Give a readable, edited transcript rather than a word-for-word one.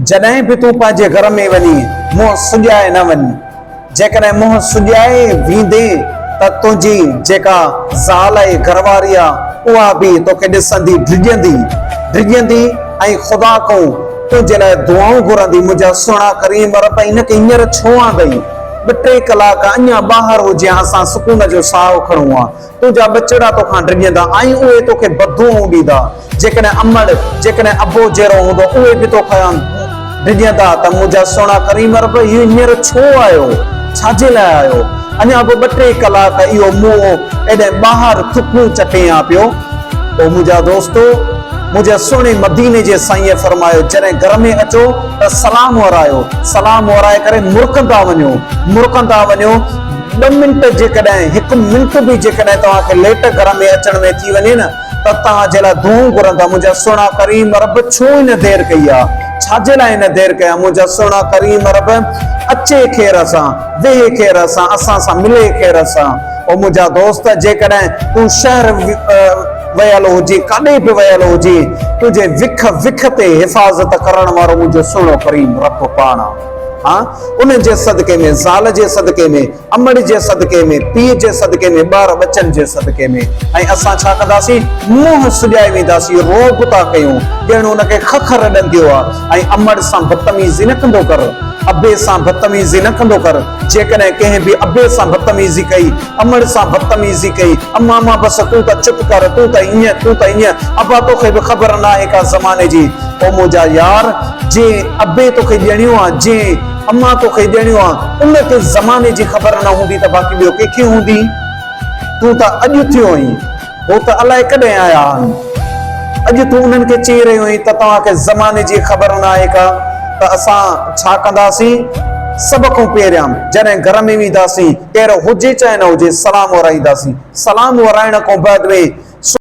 جڏهن به تون پنهنجي گهر ۾ وڃين، منهن سڄائي نه وڃ. جيڪڏهن منهن سڄائي ويندين ته تنهنجي جيڪا زال ۽ گهرواري آ، اها به توکي ڏسندي ڊڄندي، ڊڄندي ۽ خدا کان تنهنجي لاء دعائون گهرندي، منهنجا سهڻا ڪريم رب هن کي هينئر ڇو آندئي؟ ٻه ٽي ڪلاڪ اڃا ٻاهر هجي ها، اسان سڪون جو ساهه کڻون ها. تنهنجا ٻچڙا توکان ڊڄندا ۽ اهي توکي بددعائون ڏيندا. جيڪڏهن امڙ، جيڪڏهن ابو جيئرو هوندو، اهي به توکان ڊڄندا ته منهنجا سهڻا ڪريم رب، هي هينئر ڇو آيو؟ ڇا جي لاء آيو؟ اڃا به ٻه ٽي ڪلاڪ اهو موئو ايڏهن ٻاهر ٿڪون چٽين ها پيو. او منهنجا دوستو! منهنجي سهڻي مديني جي سائينء فرمايو، جڏهن گهر ۾ اچو ته سلام ورائيو، سلام ورائي ڪري مرڪندا وڃو، مرڪندا وڃو، ٻه منٽ جيڪڏهن هڪ منٽ به جيڪڏهن توهان کي ليٽ گهر ۾ اچڻ ۾ ٿي وڃي نه ته توهان جي لاء دعائون گهرندا منهنجا سهڻا ڪريم رب ڇو هن دير ڪئي آ ڇا جي لاء هن دير ڪئي آ منهنجا سهڻا ڪريم رب اچي خير سان ويهي خير سان اسان سان ملي خير سان او منهنجا دوست جيڪڏهن تون شهر ويل هجين ڪاڏي به ويل هجين تنهنجي وک وک تي حفاظت ڪرڻ وارو منهنجو سهڻو ڪريم رب پاڻ آ. ها انهن جي صدقي ۾، زال جي صدقي ۾، امڙ جي صدقي ۾، پيء جي صدقي ۾، ٻار ٻچن جي صدقي ۾. ۽ اسان ڇا ڪنداسين؟ منهن سڄائي وينداسين، رعب ٿا ڪيون، ڄڻ ان کي ککر ڏنديو آ. ۽ امڙ سان بدتميزي نه ڪندو ڪر، ابي سان بدتميزي نه ڪندو ڪر. جيڪڏهن ڪنهن به ابي سان بدتميزي ڪئي، امڙ سان بدتميزي ڪئي، اما اما بس تون ته چپ ڪر، تون ته ائين، تون ته ائين، ابا توکي به خبر ناهي ڪا زماني جي. او منهنجا يار! جنهن ابي توکي ڄڻيو آ، جنهن امان توکي ڄڻيو آ، ان کي زماني جي خبر نه هوندي ته باقي ٻيو ڪنهن کي هوندي؟ تون ته اڄ ٿيو آهين، هو ته الائي ڪڏهن آيا آهن. اڄ تون انهن کي چئي رهيو آهين ته توهان کي زماني جي خبر ناهي ڪا ته اسان ڇا ڪنداسين؟ سڀ کان پهريان جڏهن گهر ۾ وينداسين، ڪير هجي چاهي نه هجي، سلام ورائينداسين. سلام ورائڻ کان بعد ۾